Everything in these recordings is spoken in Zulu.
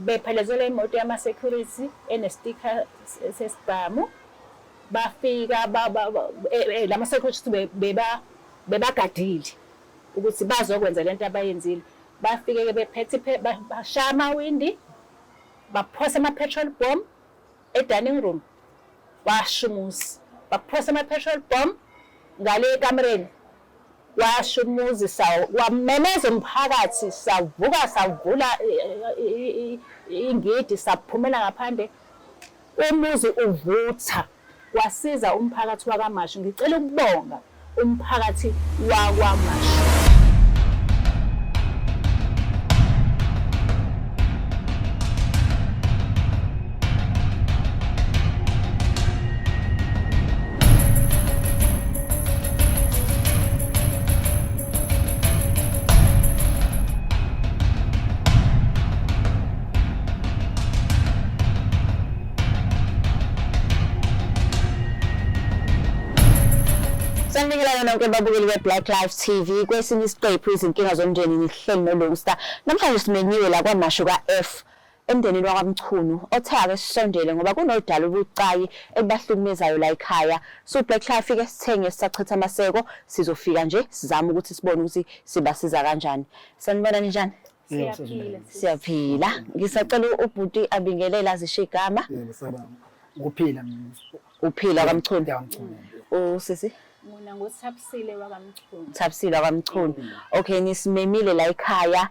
Bephelezelwa imoto yama-security enestikha sesibhamu. Bafika lama security bebagadile ukuthi bazokwenza lento abayenzile. Bafike-ke bephethe bashaya amawindi, baphosa ama-petrol bomb e-dining room, washa umuzi. Baphosa ama-petrol bomb ngale ekamereni, washa umuzi, wamemeza umphakathi, savuka savula ingidi saphumela ngaphandle, umuzi uvutha. Kwasiza umphakathi wakaMashu. Ngicela ukubonga umphakathi wakwaMashu. Sanibingelana nonke babukeli be-Black Life TV kwesinye isiqephu izinkinga zomndeni nihleli noLungsta. Namhlanje simenyiwe la kwaMashu ka-F emndenini wakwaMchunu othe ake sisondele ngoba kunodala obucayi elibahlukumezayo la ekhaya. So Black Life ke sithenge sisachitha amaseko sizofika nje sizame ukuthi sibone ukuthi sibasiza kanjani. Sanibona ninjani? Siyaphila. Siyaphila. Ngisacela ubhuti abingelele azisho igama. Yebo saba. Ukuphila mina. Uphila kwaMchunu. YaMchunu. Usisi? Mina nguThapsile wakaMchunu. Thapsile wakaMchunu. Okay, nisimemile la ekhaya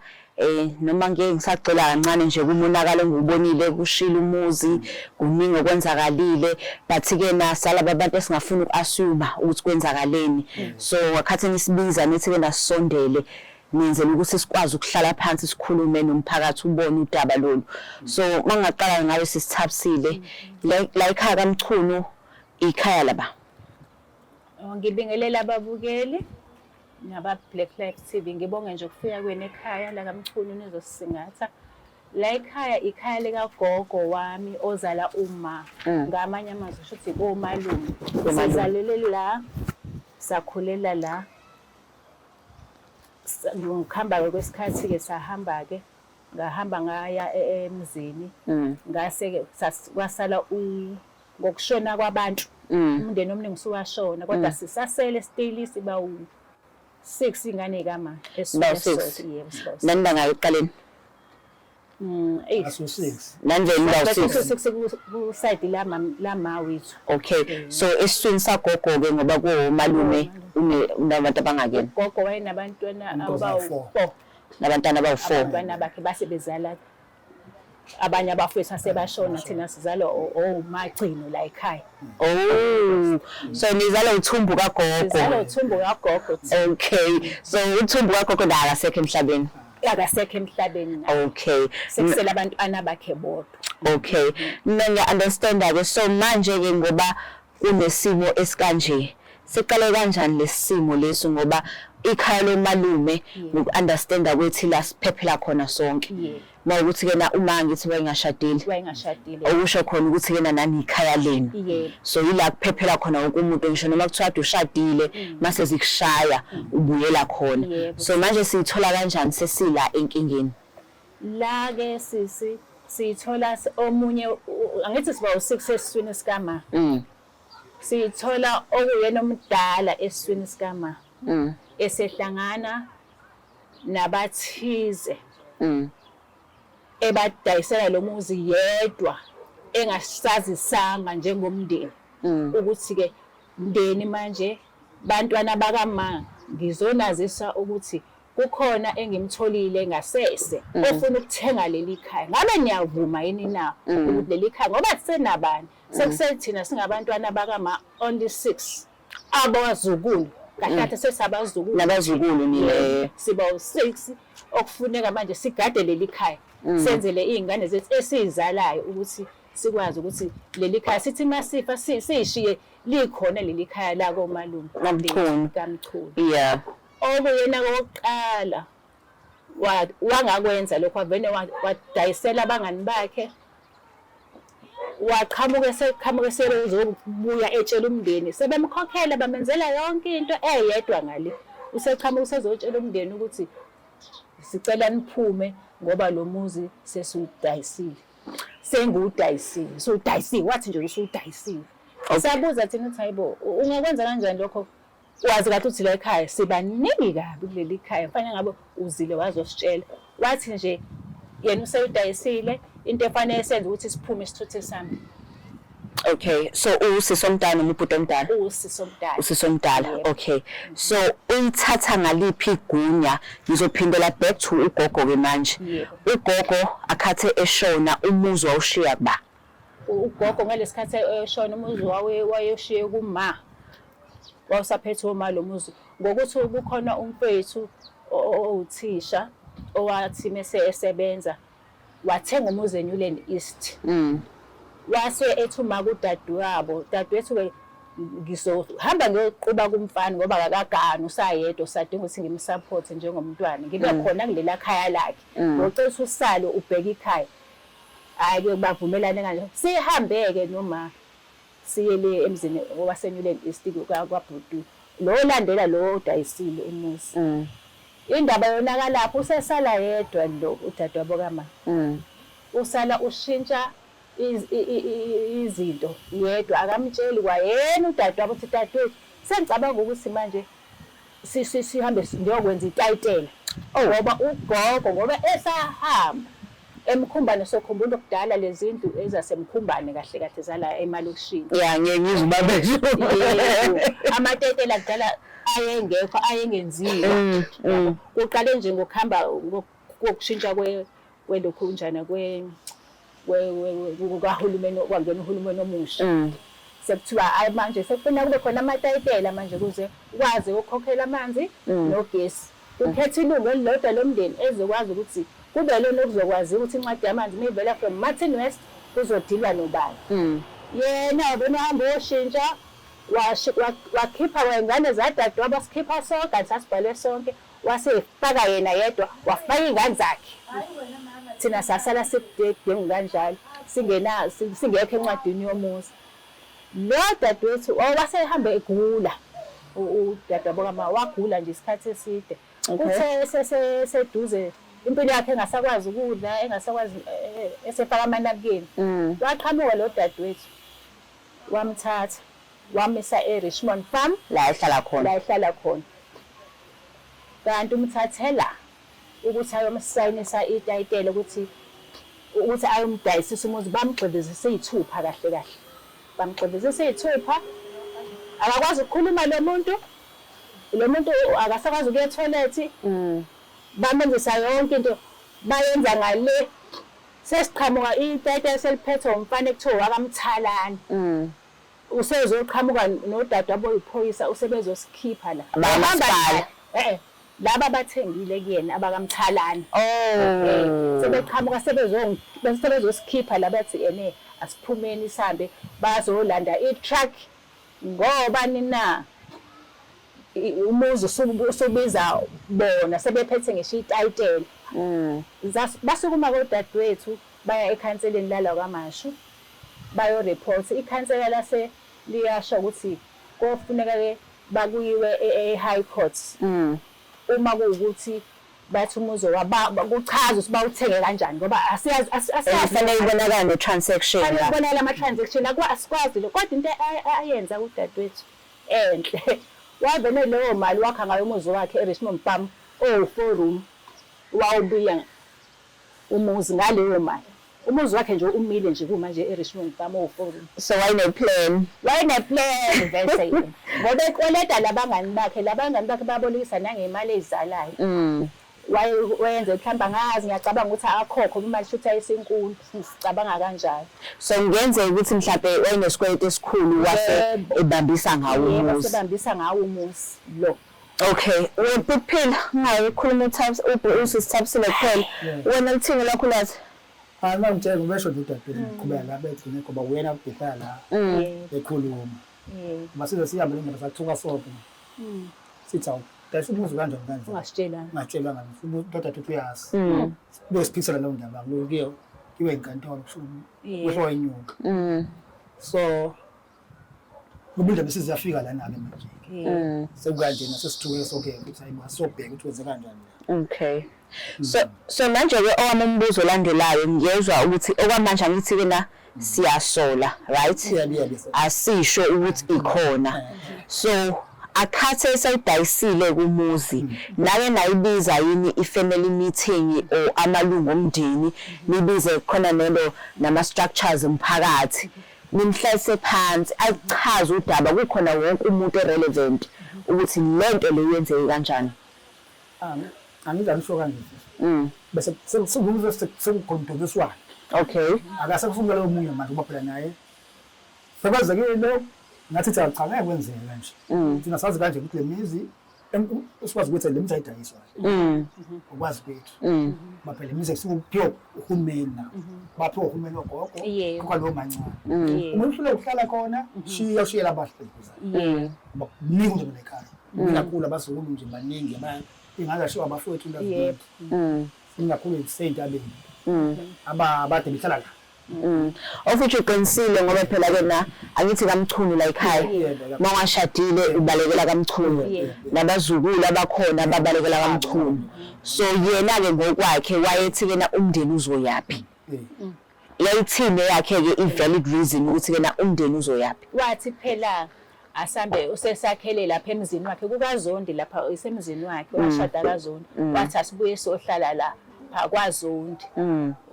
noma ngeke ngisagxila kancane nje kumonakalo engiwubonile kushila umuzi kuningi okwenzakalile but ke nasala abantu esingafuni uku-assume ukuthi kwenzakaleni. So ngakhathi nisibiza nithi ke nasisondele nenzela ukuthi sikwazi ukuhlala phansi sikhulume nomphakathi ubone udaba lolu. So mangaqala ngawe sisithapsile la ekhaya kaMchunu ikhaya laba. Oh, ngibingelela ababukeli naba Black Life TV. Ngibonge nje ukufika kwenu ekhaya la kaMchunu nizosisingatha. La ekhaya ikhaya likagogo wami ozala uma. Ngamanye amazwi kusho ukuthi komalume. Sizalele la, sakhulela la. Ngokuhamba-ke kwesikhathi-ke sahamba-ke ngahamba ngaya emzini ngase-ke kwasala ngokushona kwabantu umndeni omningi usuwashona kodwa sisasele still siba u-six ingane kama Bawu-six. Yebo, siba u-six. Nanibangaki ekuqaleni? Eyi. Asu-six. Nanivele niba u-six. Asu-six kusayidi lama wethu. Okay. So esiswini sagogo-ke ngoba kuwomalume unabantu abangakini? Ugogo wayenabantwana Umntoza abawu-four. four. Nabantwana abawu-four. Abantwana bakhe base bezala abanye abafowethu asebashona, thina sizalwa omagcino la ekhaya. Oh, so nizalwa uthumbu kagogo. Sizalwa uthumbu kagogo thina. Okay. So uthumbu kagogo naye akasekho emhlabeni. Akasekho emhlabeni naye. Okay. Sekusele abantwana bakhe bodwa. Okay. Mina ngiya-understand-a ke. So manje ke ngoba kunesimo esikanje, siqale kanjani lesimo lesi ngoba ikhaya lomalume ngoku-understand-a kwethi la siphephela khona sonke. Mawukuthi ke na uma ngithi wayengashadile. Wayengashadile. Okusho khona ukuthi ke na nani ikhaya lenu. So yila kuphephela khona wonke umuntu ngisho noma kuthiwa kade ushadile mase zikushaya ubuyela khona. So manje siyithola kanjani sesila enkingeni? La ke sisi siyithola omunye angithi siba u-six esiswini sikama. Siyithola okuyena omdala esiswini sikama. Esehlangana nabathize ebadayisela lo muzi yedwa engasazisanga njengomndeni ukuthi-ke mndeni manje bantwana bakama ngizonazisa ukuthi kukhona engimtholile ngasese ofuna ukuthenga leli khaya, ngabe niyavuma yini na ukuthi leli khaya ngoba kusenabani sekusethina singabantwana bakama only 6 abazukulu kahle kahle sesabazukulu nabazukulu nile siba u6 okufuneka manje sigade leli khaya senzele izingane zethu esizalayo ukuthi sikwazi ukuthi leli khaya sithi masifa sishiye likhona leli khaya la komalume kaMchunu kaMchunu. Yeah. Okuyena kokuqala wangakwenza lokho, wavele wadayisela abangani bakhe, waqhamuka eseqhamuka esezobuya etshela umndeni, sebemkhokhela bamenzela yonke into eyedwa ngale. Useqhamuka usezotshela umndeni ukuthi sicela niphume Ngoba lo muzi sesiwudayisile, sengiwudayisile, sewudayisiwe, wathi nje usuwudayisiwe. Sabuza thina ukuthi hayibo, ungakwenza kanjani lokho? Wazi kahle ukuthi la ekhaya sibaningi kabi kuleli khaya, kufanele ngabe uzile wazositshela. Wathi nje yena usewudayisile, into efanele senze ukuthi siphume sithuthe sami. Okay, so usisi omdala noma ubhuti omdala? Usisi omdala. Usisi omdala, okay. So uyithatha ngaliphi igunya? Ngizophindela back to ugogo ke manje. Ugogo akhathe eshona umuzi wawushiya kuba? Ugogo ngalesikhathi eshona umuzi wayeshiye kuma. Wawusaphethe uma lo muzi ngokuthi kukhona umfethu owuthisha owathi mese esebenza wathenga umuzi eNewland East. Wase ethi uma kudadewabo, dadewethu-ke ngizohamba ngiyoquba kumfana ngoba akakagani usayedwa usadinga ukuthi ngimsupport njengomntwana ngibe khona kulela khaya lakhe. Ngiyocela ukuthi usale ubheke ikhaya. Hhayi-ke bavumelane kanje. Sihambe-ke noma siye le emzini owaseNewland East kwabhuti lo olandela lo odayisile umuzi. Indaba yonakalapho usesala yedwa lo udadewabo kama. Usala ushintsha izinto yedwa akamtsheli kwayena udadewabo ukuthi dadewethu sengicabanga ukuthi manje sihambe ngiyokwenza itayitela. Ngoba ugogo ngoba esahamba eMkhumbane sokhumbula kudala lezi ndlu ezaseMkhumbane kahle kahle zala emalokishini. Ya ngeke ngizwe ubabesho. Yebo, amatetela kudala ayengekho ayengenziwa. Kuqale nje ngokuhamba kokushintsha kwelokhunjana kukahulumeni kwangena uhulumeni omusha. Sekuthiwa hayi manje sekufanele kube khona amatayitela manje ukuze ukwazi ukukhokhela amanzi nogesi. Ukhetha ilungu elilodwa lomndeni elizokwazi ukuthi kube lona okuzokwaziwa ukuthi incwadi yamanzi uma ivela from Martin West kuzodilwa nobani. Yena wabona uhamba uyoshintsha wakhipha wayengane zadadewabo wasikhipha sonke kanti sasibhale sonke wasefaka yena yedwa wafaka iy'ngane zakhe. Thina sasala sibudedengu kanjalo singena singekho encwadini yomuzi. Lo dadewethu wasehambe egula udadewabo kama wagula nje isikhathi eside. Kuthe seseduze impilo yakhe engasakwazi ukudla engasakwazi esefaka amanabukeni. Waqhamuka lo dadewethu wamthatha wamisa eRichmond Farm la ehlala khona. La ehlala khona. Kanti umthathela ukuthi ayomsayinisa itayitela ukuthi ukuthi ayomdayisisa umuzi bamgxivizisa iy'thupha kahle kahle. Bamgxivizisa iy'thupha akakwazi ukukhuluma lo muntu, lo muntu akasakwazi ukuya ethoyilethi. Bamenzisa yonke into bayenza ngale sesiqhamuka itayitela seliphethwe umfana ekuthiwa owakaMthalane. Usezoqhamuka nodadewabo oyiphoyisa usebezosikhipha la. Abakamasipala. Laba abathengile kuyena abakaMthalane. Oh. Sebeqhamuka sebezosikhipha la bathi ene asiphumeni sihambe bazolanda i-truck ngoba nina umuzi usubiza bona sebephethe ngisho itayitela. Basukuma kodadewethu baya ekhanseleni lala kwaMashu bayo-report. Ikhansela lase liyasho ukuthi kofuneka-ke bakuyiwe e-High Court uma kuwukuthi bathi umuzi kuchaza ukuthi bawuthenge kanjani ngoba asiyazi asiyazi. Kufanele kubonakale ne-transaction. Kufanele kubonakale ama-transaction asikwazi lokho. Kodwa into ayenza kudadewethu enhle wavele leyo mali wakha ngayo umuzi wakhe eRichmond Farm owu-four room wawubiya umuzi ngaleyo mali. Umuzi wakhe nje umile nje kumanje eRichmond Farm owu-four room. So wayene-plan. Wayene-plan vese yena. Ngoba ekweleta labangani bakhe, labangani bakhe babolekisa nangemali eyizalayo. Wayenze mhlawumbe angazi ngiyacabanga ukuthi akakhokhe ngoba imali shuthi ayisinkulu, sicabanga kanjalo. So kungenzeka ukuthi mhlampe wayenesikweletu esikhulu wase ebambisa ngawo umuzi. Yebo, wasebambisa ngawo umuzi lo. Okay, ukuphila ungayi ukukhuluma usisi Thabisile kuphela. Wena lithini lakho ulwazi? Hayi uma ngitshela ubesho nje udadewethu ngiqhubeka la begcine ngoba uyena ubehlala la ekhuluma. Ngoba size sihambe le ndaba sathuka sonke. Sithi awu dayisa umuzi kanjani kanjani? Ungasitshelanga. Ungatshelwanga udadewethu uyazi. Bese siphikisana leyo ndaba kuyo kuyiwe enkantolo kusho kwehla wenyuka. So Ngoba indaba isiziyafika lana-ke manje. Sekukanjena sesithuke sonke ukuthi hayi bo asobheka ukuthi kwenze kanjani la. Okay. So manje ke owami umbuzo olandelayo ngiyezwa ukuthi okwamanje angithi ke na siyasola right? Asisho ukuthi ikhona. So akhathe esayidayisile kumuzi nake nayibiza yini i-family meeting or amalungu omndeni nibize khona nelo nama-structures omphakathi nimhlalise phansi achaze udaba kukhona wonke umuntu o-relevant ukuthi lento le yenzeke kanjani. Angizange ngisho kanje bese sekukhona Okay. Akasekufuneka lowo munye manje ngoba phela naye sekwenzekile lo ngathi cha cha ngeke kwenzeke kanje. Thina sazi kanje ukuthi le mizi sikwazi ukuthi le mizi ayidayiswa nje. Ukwazi kwethu. Ngoba phela imizi kusuke kuphiwa uhulumeni na. Baphiwa uhulumeni ogogo kuka lo mancane. Uma uhluleka ukuhlala khona shiya ushiyela abahle eduze. Ngoba kuningi nje ekhaya. Kakhulu abazukulu nje baningi ingaze ashiwa abafowethu into Yebo. Ingakhulu seyintabeni. Abade behlala la. Of which uqinisile ngoba phela ke na angithi kaMchunu la ekhaya. Yebo. Uma ungashadile ubalekela kaMchunu. Yebo. Nabazukulu abakhona babalekela kaMchunu. So yena ke ngokwakhe wayethi ke na umndeni uzoyaphi. Yayithini yakhe ke i-valid reason ukuthi ke na umndeni uzoyaphi. Wathi phela asambe usesakhele lapha emzini wakhe kukaZondi lapha isemzini wakhe washada kaZondi wathi asibuye sohlala la pha kwaZondi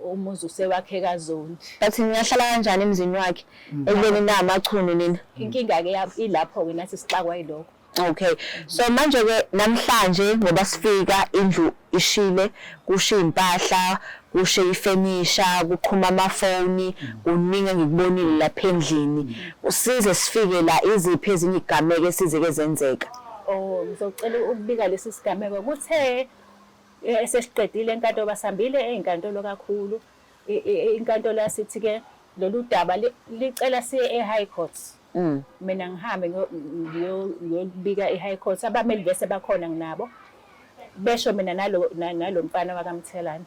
umuzi usewakhe kaZondi. But ningahlala kanjani emzini wakhe ekubeni namachunu nina? Inkinga ke ilapho ke nathi sixakwa yilokho. Okay. So manje ke namhlanje ngoba sifika indlu ishile, kushe impahla, kushe ifenisha, kuqhuma amafoni, kuningi engikubonile lapha endlini. Usize sifike la iziphi ezinye igameko esizeke zenzeka? Oh, ngizocela ukubika lesi sigameko. Kuthe sesiqedile enkantolo, basihambile ey'nkantolo kakhulu. Inkantolo yasithi ke lolu daba licela siye e-High Court. Mina ngihambe ngiyobika e-High Court. Abameli bese bakhona nginabo. Besho mina nalo mfana wakaMthelane.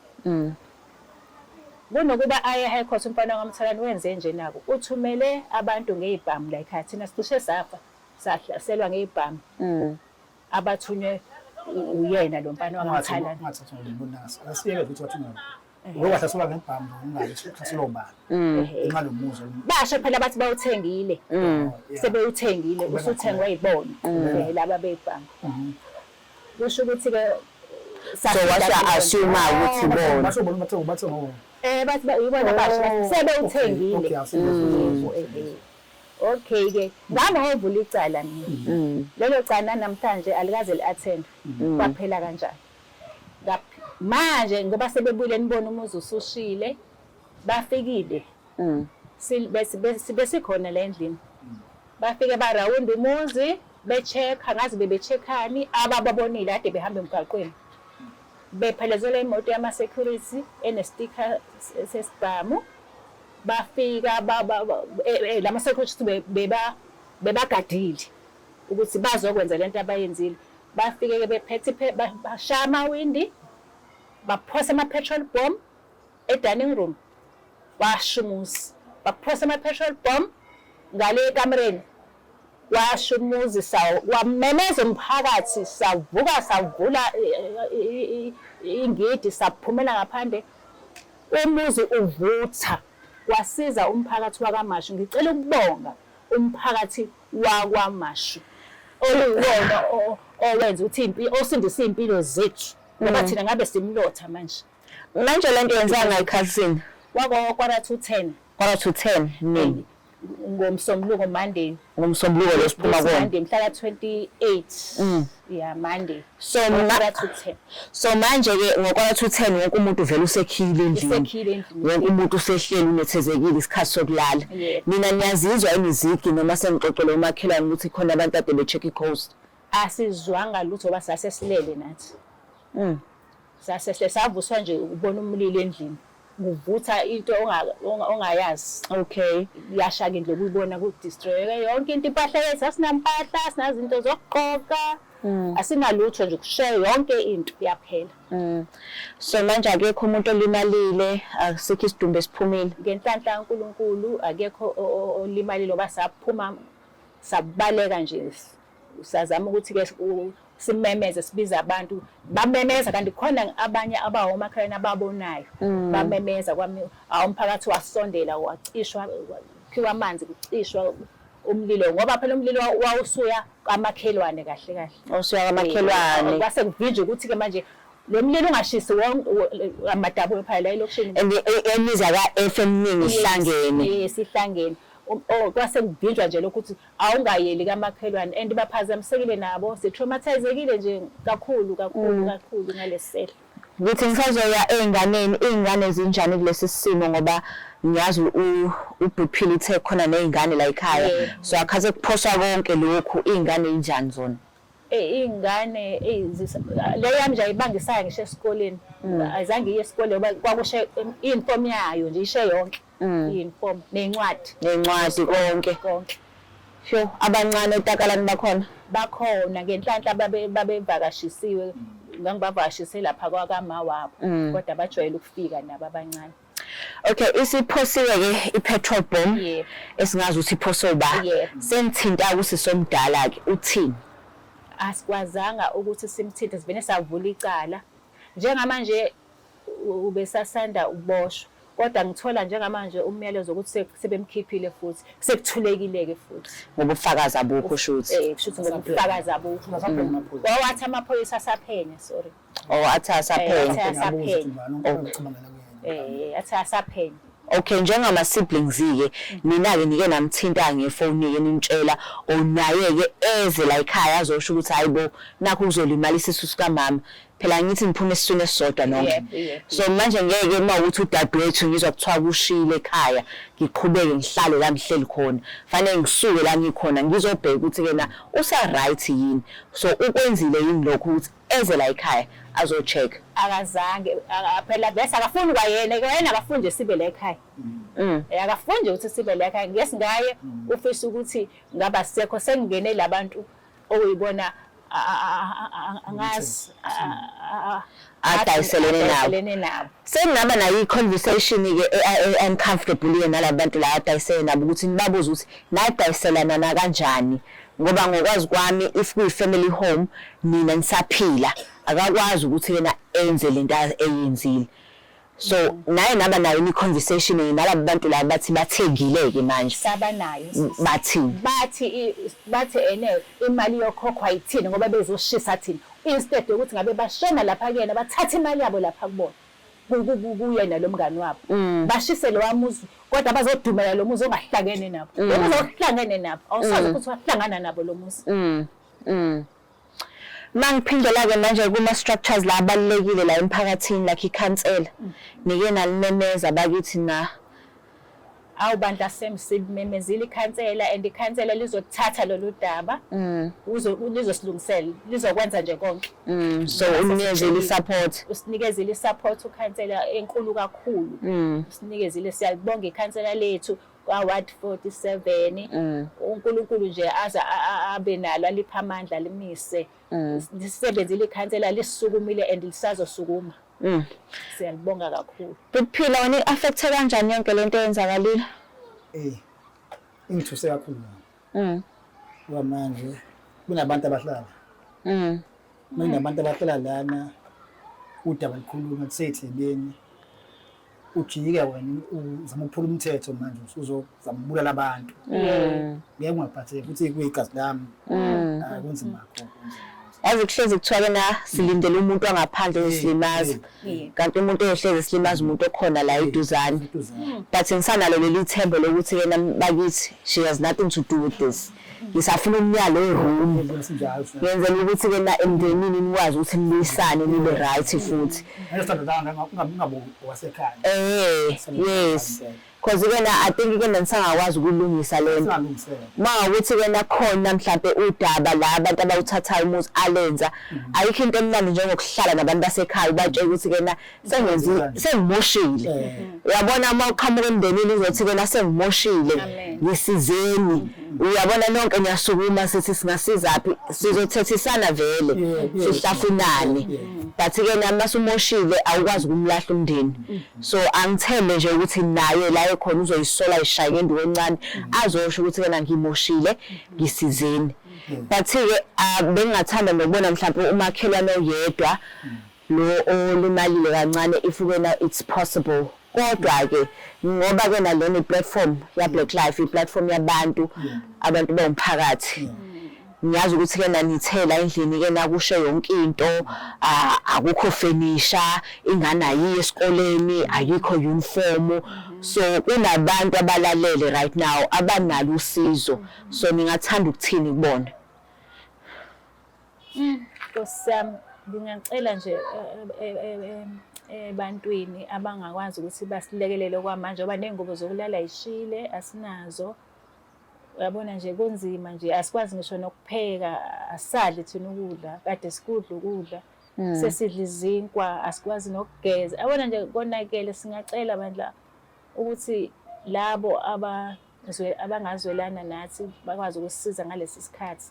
Kunokuba aye e-High Court umfana wakaMthelane wenze nje nako. Uthumele abantu ngey'bhamu la ekhaya. Thina sicishe safa sahlaselwa ngey'bhamu. Abathunywe uyena lo mfana wakaMthelane. Ungathathwa ngobunasi. Asiyeke ukuthi wathunywa. Uke wahlaselwa ngebhamu ungazi ukuthi uhlaselwa ubani. Ngenxa lomuzi. Basho phela bathi bawuthengile. Sebewuthengile usuthengwe yibona laba bebhamu. Kusho ukuthi ke So washa assume ukuthi bona. Basho bona bathe bathe ngo. Bathi ibona basho bathi sebewuthengile. Okay, asiyeke. Okay ke ngangovula icala mina. Lelo cala namhlanje alikaze li-attend. Kwaphela kanjani? Manje ngoba sebebuyile nibona umuzi usushile bafikile. Besikhona la endlini. Bafike barawunda umuzi be-check-a ngazi bebe-check-ani abababonile kade behamba emgwaqweni. Bephelezelwa imoto yama-security ene-sticker sesibhamu. Bafika lama security bebagadile ukuthi bazokwenza lento abayenzile. Bafike ke bephethe bashaya amawindi, baphosa ama-petrol bomb e-dining room, washa umuzi. Baphosa ama-petrol bomb ngale ekamereni, washa umuzi, wamemeza umphakathi, savuka savula ingidi saphumela ngaphandle. Umuzi uvutha, kwasiza umphakathi wakaMashu. Ngicela ukubonga umphakathi wakwaMashu okuyiwona owenza ukuthi impi osindisa iy'mpilo zethu ngoba thina ngabe simlotha manje. Manje lento yenzeka ngayikhathini? Wako 9:45. 9:45 nini? Ngomsombuluko Monday. Ngomsombuluko lo siphuma kuwona. Monday mhla ka-28. Yeah, Monday. So 9:45. So manje ke ngo-9:45 wonke umuntu vele usekhile endlini. Usekhile endlini. Wonke umuntu usehleli unethezekile isikhathi sokulala. Nina niyazizwa yini izigi noma sengixoxele umakhelwane ukuthi khona abantu ade be-check i-coast? Asizwanga lutho ngoba sasesilele nathi. Sasehle savuswa nje ukubona umlilo endlini. Kuvutha into ongayazi. Okay. Yasha-ke indlu ukuyibona ku-destroy-eke yonke into, impahla yethu asinampahla, asinazinto zokugqoka, asinalutho nje kushe yonke into yaphela. So manje akekho umuntu olimalile, akusikho isidumbu esiphumile. Ngenhlanhla kaNkulunkulu akekho olimalile ngoba saphuma Sabaleka nje, sazama ukuthi ke simemeze, sibize abantu, bamemeza kanti khona abanye abawomakhelwane ababonayo. Bamemeza kwami, awumphakathi wasondela, wacishwa, phiwa amanzi, kucishwa umlilo, ngoba phela umlilo wawusuya kwamakhelwane kahle kahle. Usuya kwamakhelwane. Kwase kuvinjwa ukuthi ke manje lo mlilo ungashisi wonke amadabulo phela la elokishini. And imizi ka-F eminingi ihlangene. Yes, ihlangene. Kwase kuvinjwa nje lokhu ukuthi awungayeli kamakhelwane, and baphazamisekile nabo, sitraumatizekile nje kakhulu kakhulu kakhulu ngalesi sehlo. Ngithi ngisazoya ey'nganeni, iy'ngane zinjani kulesi simo, ngoba ngiyazi ubhuphile uthe khona ney'ngane la ekhaya. So akhaze kuphoswa konke lokhu, iy'ngane iy'njani zona? Iy'ngane le yami nje ayibangisaya ngisho esikoleni. Ayizange iye esikoleni ngoba kwakushe i-uniform yayo nje, ishe yonke i-uniform nencwadi. Nencwadi konke. Konke. Sho, abancane otakalani bakhona? Bakhona ngenhlanhla, babevakashisiwe, ngangibavakashise lapha kwakama wabo, kodwa bajwayele ukufika nabo abancane. Okay, isiphosiwe ke i-petrol bomb esingazi ukuthi iphoswe uba. Senithinta kusisomdala ke, uthini? Asikwazanga ukuthi simthinte, sivele savula icala. Njengamanje ubesasanda ukuboshwa, kodwa ngithola njengamanje umyalezo ukuthi sebemkhiphile futhi, sekuthulekile-ke futhi. Ngoba ubufakazi abukho shuthi. Kusho ukuthi ngoba ubufakazi abukho. Asaphenya amaphoyisa. Wawathi amaphoyisa asaphenya, sorry. Oh, athi asaphenya. Athi asaphenya. Ucabangela kuyena. Athi asaphenya. Okay, njengama siblings ke, nina ke nike namthinta ngefoni ke nimtshela, or naye ke eze la ekhaya azosho ukuthi hayibo, nakho kuzolimala isisu sikamama. Phela ngithi niphume esiswini esisodwa nonke. Yebo. So manje ngeke uma ukuthi udadewethu ngizwa kuthiwa kushile ekhaya, ngiqhubeke ngihlale la ngihleli khona. Fanele ngisuke la ngikhona ngizobheka ukuthi kena usa right yini. So ukwenzile yini lokho ukuthi eze la ekhaya azo-check? Akazange, phela bese akafuni kwayena, kwayena akafuni nje sibe la ekhaya. Akafuni nje ukuthi sibe la ekhaya. Ngesingaye ufisa ukuthi ngaba sekho, sengingene labantu okuyibona angazi adayiselene nabo. Adayiselene nabo. Sengingaba nayo i-conversation ke uncomfortable ke nalabantu la adayiselene nabo, ukuthi nibabuze ukuthi nadayiselana na kanjani, ngoba ngokwazi kwami if kuyi family home nina nisaphila, akakwazi ukuthi yena enze lento eyenzile. So naye naba nayo i-conversation nalabo bantu laba bathi bathengile ke manje? Saba nayo. Bathini? Bathi ene imali yokhokhwa yithini, ngoba bezoshisa thina, instead yokuthi ngabe bashona lapha kuyena bathatha imali yabo lapha kubona, kuyena lo mngani wabo, bashise lo muzi, kodwa bazodumela lo muzi ongahlangene nabo, lo muzi ohlangene nabo awusazi ukuthi wahlangana nabo lo muzi. Mangiphindela ke manje kuma structures la abalulekile la emphakathini, like ikhansela, nike nalimemeza bakithi na? Awu bandla, simemezile ikhansela, and ikhansela lizothatha lolu daba, lizosilungisela, lizokwenza nje konke. So unikezile i-support? Usinikezile i-support ukhansela enkulu kakhulu. Usinikezile, siyalibonga ikhansela lethu kwa Ward 47. uNkulunkulu nje aze abe nalo, alipha amandla, limise. Lisebenzile ikhansela, lisukumile and lisazosukuma. Siyalibonga kakhulu. Kuphila wena, i-affecte kanjani yonke lento eyenzakalile? Ingithuse kakhulu. Ngoba manje kunabantu abahlala. Kunabantu abahlala lana, udaba likhuluma kuseyithebeni. Ujike wena uzama ukuphula umthetho, manje usuzozama ukubulala abantu. Ngeke ungaphatheki futhi kuyigazi lami. Hayi, kunzima kakhulu, kunzima. Yazi kuhlezi kuthiwa ke na silindele umuntu wangaphandle ozosilimaza. Kanti umuntu oyohlezi silimaza umuntu okhona la eduzane. Eduzane. But ngisanalo leli themba lokuthi ke bakithi she has nothing to do with this. Ngisafuna umnyalo we-room. Sinjalo. Ngenzela ukuthi ke na emndenini nikwazi ukuthi nibuyisane, nibe right futhi. Ngesithandana ungabi wasekhaya. Yes. Cause ke na I think ke nisangakwazi ukulungisa lento. Singalungiseka. Mawukuthi ke nakhona mhlambe udaba la abantu abawuthathayo umuzi alenza, ayikho into emnandi njengokuhlala nabantu basekhaya ubatshela ukuthi ke na sengenzi, sengimoshile. Uyabona uma uqhamuka emndenini uzothi ke na sengimoshile, Amen. ngisizeni. Uyabona nonke niyasukuma sithi singasizaphi sizothethisana vele sihlafunane. But ke nami masumoshile awukwazi ukumlahla umndeni. So angithembe nje ukuthi naye la ekhona uzoyisola ishaye ngenduku encane azosho ukuthi kena ngimoshile ngisizeni. But ke bengingathanda nokubona mhlawumbe umakhelwane oyedwa lo olimalile kancane if kena it's possible. Kodwa ke ngoba ke nalena i-platform ya Black Life i-platform yabantu abantu bomphakathi. Ngiyazi ukuthi ke nanithela endlini ke nakushe yonke into akukho furniture ingane ayiye esikoleni ayikho uniform so kunabantu abalalele right now abanalo usizo so ningathanda ukuthini kubona? Nkosi yami ngingacela nje ebantwini abangakwazi ukuthi basilekelele okwamanje ngoba ney'ngubo zokulala yishile asinazo. Uyabona nje kunzima nje asikwazi ngisho nokupheka asadli thina ukudla kade sikudla ukudla sesidla izinkwa asikwazi nokugeza. Yabona nje konakele singacela bandla ukuthi labo abangazwelana nathi bakwazi ukusisiza ngalesi sikhathi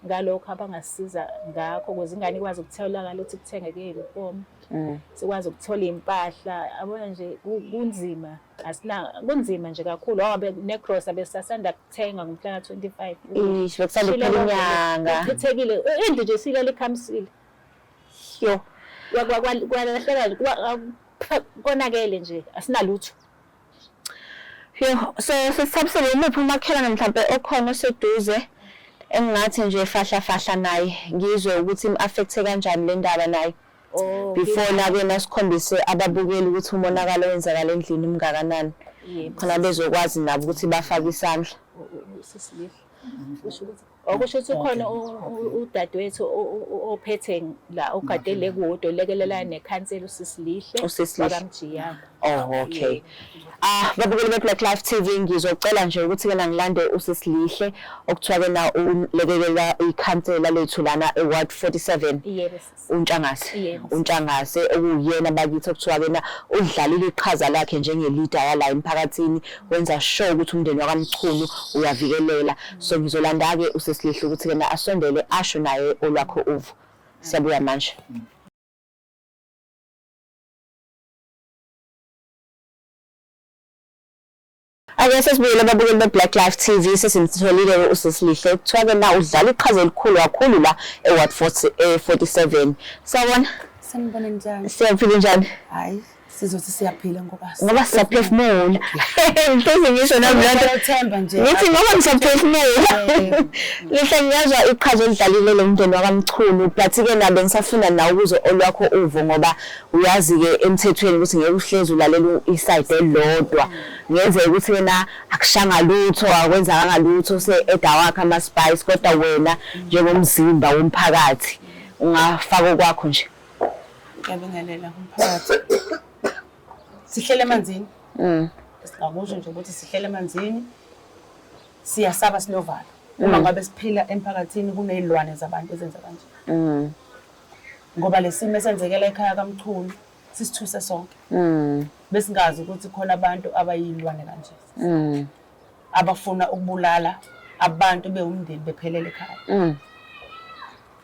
ngalokho abangasisiza ngakho ukuze ingane ikwazi ukutholakala ukuthi kuthengeke i-uniform sikwazi ukuthola iy'mpahla. Yabona nje kunzima asina kunzima nje kakhulu ngoba negrosa besasanda kuthenga ngomhla ka-25. Ish bekusanda kuphela inyanga. Ichithekile indlu nje silele ikhamisile. Yo. Kwalahleka konakele nje asinalutho. Yo, so sisithabisile umuphi umakhelwane mhlambe okhona oseduze engingathi nje fahla fahla naye ngizwe ukuthi im-affect-e kanjani le ndaba naye. Oh, Before nake nasikhombise ababukeli ukuthi umonakalo owenzakala endlini umngakanani. Yebo. Khona bezokwazi nabo ukuthi bafake isandla. Sisilihle. Kusho ukuthi okusho ukuthi ukhona udadewethu ophethe la ogade le kude olekelela nekhansela uSisilihle uSisilihle. wakaMjiyako. Oh, okay. Babukeli be-Black Life TV ngizocela nje ukuthi ke ngilande uSisilihle okuthiwa ke na ulekelela ikhansela lethu lana eWard 47. Yebo sisi. uNtshangase. Yebo. uNtshangase okuyena bakithi okuthiwa kena udlalile iqhaza lakhe njenge-leader yala emphakathini wenza sure ukuthi umndeni wakaMchunu uyavikeleka. So ngizolanda ke uSisilihle ukuthi kena asondele asho naye olwakho uvo. Siyabuya manje. Ake sesibuyele ababukeli be-Black Life TV sesimtholile uSisilihle kuthiwa ke na udlala iqhaza elikhulu kakhulu la eWard 47. Sawubona. Sanibona njani? Siyaphila njani? Hayi, sizothi siyaphila ngoba Ngoba sisaphefumula. Ngihlezi ngisho nami lento. Themba nje. Ngithi ngoba ngisaphefumula. Lihle ngiyazwa iqhaza olidlalile lo mndeni wakaMchunu but ke nabe ngisafuna nawe ukuzwa olwakho uvo ngoba uyazi ke emthethweni ukuthi ngeke uhlezi ulalela i-side elilodwa. Ngenzeka ukuthi wena akushanga lutho akwenzakanga lutho se-eda wakhe ama-spice kodwa wena njengomzimba womphakathi ungafaka okwakho nje. Ngiyabingelela umphakathi. Sihlele emanzini. Singakusho nje ukuthi sihlele emanzini. Siyasaba sinovalo. Uma ngabe siphila emphakathini kunezilwane zabantu ezenza kanje. Ngoba lesimo esenzekela ekhaya kaMchunu sisithuse sonke. Besingazi ukuthi khona abantu abayilwane kanje. Abafuna ukubulala abantu bewumndeni bephelele ekhaya.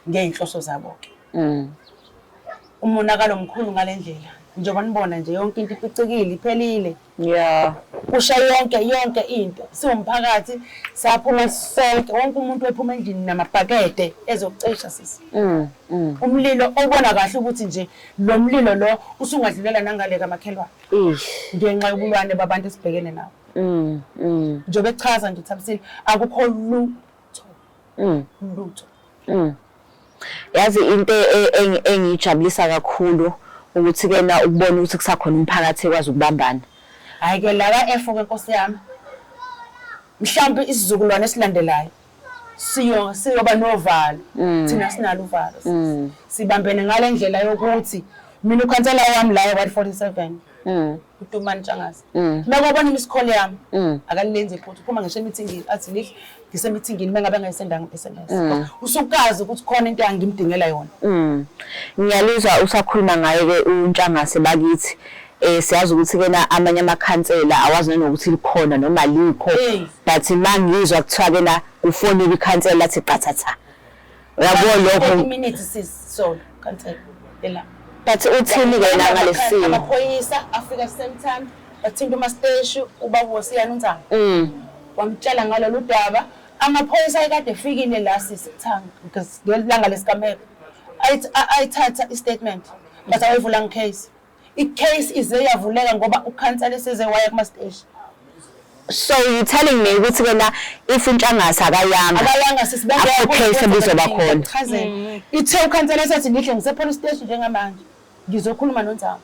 Ngey'nhloso zabo ke. Umonakalo omkhulu ngalendlela. Njengoba nibona nje yonke into ipicikile iphelile. Yeah. Kusha yonke into. Siwumphakathi saphuma sonke wonke umuntu ephuma endlini namabhakede ezokucisha sisi. Umlilo obona kahle ukuthi nje lo mlilo lo usungadlulela nangale kamakhelwane. Ish. Ngenxa yobulwane babantu esibhekene nabo. Njengoba echaza nje Thabisile akukho lutho. Lutho. Yazi into engijabulisa kakhulu ukuthi ke na ukubona ukuthi kusakhona umphakathi ekwazi ukubambana. Hayi ke la F ke Nkosi yami. Mhlawumbe isizukulwane esilandelayo siyoba novalo. Thina sinalo uvalo. Sibambene ngale ndlela yokuthi mina ukhansela wami la eWard 47. uDumani Ntshangase. Mekwabona imiss-call yami akalilenzi iphutha uphuma ngisho emithingini athi lihle ngisemithingini mengabe ngayisendanga i-SMS. Usukazi ukuthi khona into angimdingela yona. Ngiyalizwa usakhuluma ngaye ke uNtshangase bakithi. Siyazi ukuthi kena amanye amakhansela awazi nanokuthi likhona noma likho, but mangizwa kuthiwa kena kufonile ikhansela lathi qathatha. Uyabo lokho. 30 minutes sis so khansela ela. But uthini ke yena ngalesimo? Amaphoyisa afika same time bathinta umasteshi ubaba wosiyana uNzama. Wamtshela ngalolu daba. Amaphoyisa ayekade efikile la sisi kuthanga ngelanga lesigameko. Ayithatha i-statement but awayivulanga case. I-case ize yavuleka ngoba ukhansela eseze waya kumasteshi. So you telling me ukuthi kena if uNtshangase akayanga, akayanga sisi, akukho case ebizoba khona. Chazela. Ithe ukhansela esethi ngihle ngise-police station njengamanje ngizokhuluma noNzama.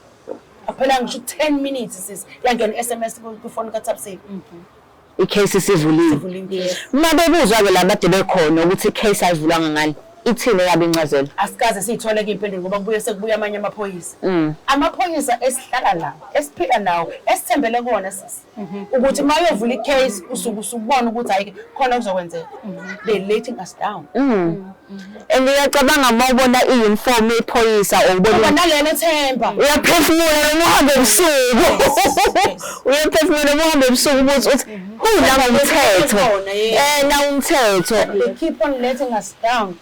Aphela ngisho 10 minutes sisi yangena i-SMS kwifoni kaThapsile. I-case isivuliwe. Sivuliwe. Uma bebuzwa-ke la bade bekhona ukuthi i-case ayivulwanga ngani, ithini eyabo incazelo? Asikaze siyithole-ke iy'mpendulo ngoba kubuye sekubuya amanye amaphoyisa. Amaphoyisa esihlala nawo, esiphila nawo, esithembele kuwona sisi. Ukuthi uma uyovula i-case usuke usubona ukuthi hhayi khona kuzokwenzeka. They letting us down. And uyacabanga uma ubona i-uniform yephoyisa or ubona Ngoba nalelo themba. Uyaphefumula noma uhambe ebusuku. Uyaphefumula noma uhambe ebusuku ukuthi uthi nawu umthetho. Khona, yes. Nawu umthetho. They keep on letting us down.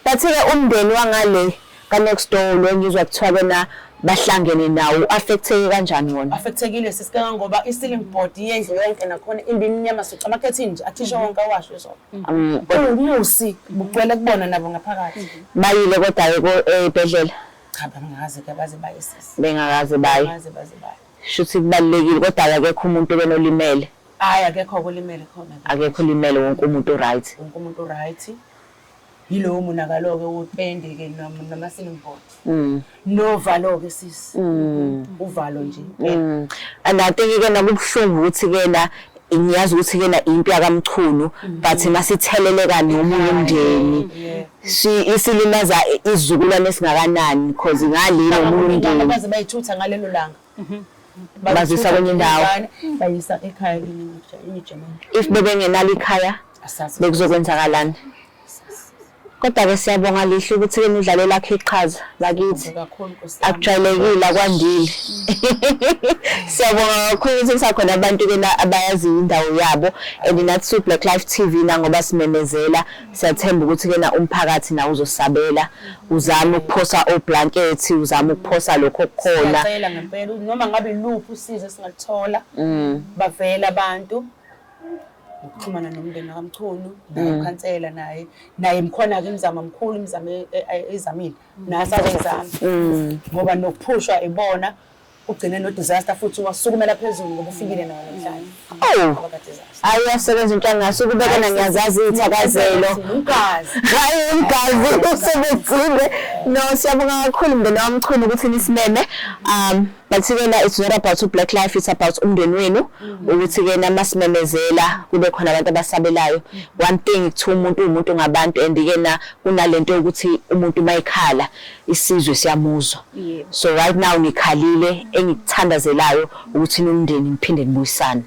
But-ke umndeni wangale ka-next door lo ngizwa kuthiwa kena bahlangene nawo, u-affecteke kanjani wona? Affectekile sisi kangangoba i-ceiling board yendlu yonke nakhona imbi imnyama suca amakhethini nje akhishwe wonke awashwe zona. Ubusi bugcwele kubona nabo ngaphakathi. Bayile kodwa-ke ey'bhedlela? Cha, bangakaze ke baze baye sisi. Bengakaze baye. Bangakaze baze baye. Shuthi kubalulekile kodwa akekho umuntu obenolimele. Hhayi akekho olimele khona. Akekho olimele, wonke umuntu right. Wonke umuntu right. Yilowo monakalo-ke wopende-ke nama-ceiling board. Novalo-ke sisi. Uvalo nje. And I think ke nakubuhlungu ukuthi ke na ngiyazi ukuthi ke na impi yakaMchunu, but masitheleleka nomunye umndeni. Isilimaza isizukulwane esingakanani because ngalilo omunye umndeni. Baze bayithutha ngalelo langa. Bazisa kwenye indawo. Bayisa ekhaya eNyujemeni. If bebengenalo ikhaya Asazi. bekuzokwenzakalani? Kodwa-ke siyabonga Lihle ukuthi ke nidlale lakho iqhaza bakithi. Kakhulu Nkosi yami. Akujwayelekile akwandile. Siyabonga kakhulu ukuthi kusakhona abantu ke abayaziyo indawo yabo and nathi su Black Life TV na ngoba simemezela siyathemba ukuthi ke na umphakathi nawo uzosabela, uzame ukuphosa oblanket, uzame ukuphosa lokho okukhona. Siyacela ngempela noma ngabe iluphi usizo esingalithola. Bavela abantu ukuxhumana nomndeni kaMchunu nokhansela naye naye mkhona ke imizamo mkhulu imizamo ezamile nasazoyizama ngoba nokuphushwa ibona ugcine no disaster futhi wasukumela phezulu ngoba ufikile nawo namhlanje. Oh. Ngoba disaster. Hayi uyasebenza uNtshangase ukubekana ngiyazazi iy'thakazelo. Umgazi. Hayi umgazi usebenzile. No, siyabonga kakhulu mndeni waMchunu ukuthi nisimeme. But ke na it's not about Black Life, it's about umndeni wenu ukuthi ke namasimemezela kube khona abantu abasabelayo. One thing kuthiwa umuntu umuntu ngabantu and ke na kunalento yokuthi umuntu mayikhala isizwe siyamuzwa. So right now nikhalile, engikuthandazelayo ukuthi nomndeni niphinde nibuyisane.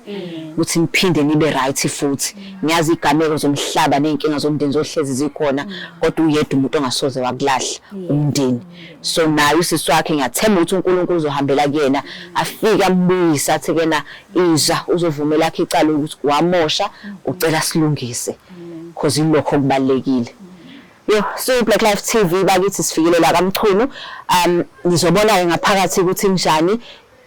Ukuthi niphinde nibe right futhi. Ngiyazi igameko zomhlaba nezinkinga zomndeni zohlezi zikhona kodwa uyedwa umuntu ongasoze wakulahla umndeni. So naye usisi wakhe ngiyathemba ukuthi uNkulunkulu uzohambela kuyena afike ambuyise athi kena iza uzovumela yakhe icala ukuthi wamosha ucela silungise because ilokho okubalekile. Yo, so Black Life TV bakithi sifikile la kaMchunu. Nizobona ke ngaphakathi ukuthi njani.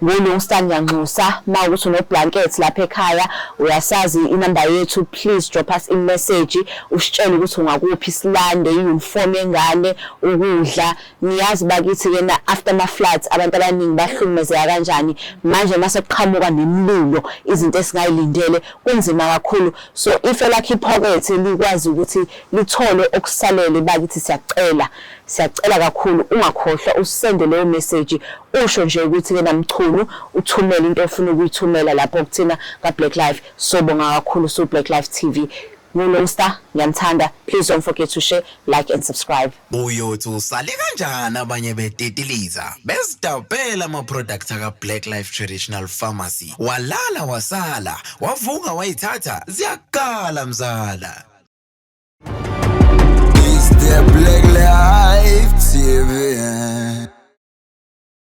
NguLungstar ngiyanxusa uma ukuthi uno blanket lapha ekhaya uyasazi inamba yethu, please drop us a message usitshele ukuthi ungakuphi silande i-uniform yengane, ukudla. Niyazi bakithi ke na after ama floods abantu abaningi bahlukumezeka kanjani manje mase kuqhamuka nemililo izinto esingayilindele kunzima kakhulu. So if elakhe ipocket likwazi ukuthi lithole okusalele bakithi siyacela, siyacela kakhulu ungakhohlwa usende leyo message usho nje ukuthi ke naMchunu uthumele into ofuna ukuyithumela lapho kuthina ka Black Life. Sobonga kakhulu su Black Life TV. NguLungstar, ngiyanithanda. Please don't forget to share, like and subscribe. Uyothi usale kanjani abanye betetiliza bezidabhela ama products aka Black Life Traditional Pharmacy, walala wasala wavuka wayithatha ziyakala mzala. It's the Black Life TV.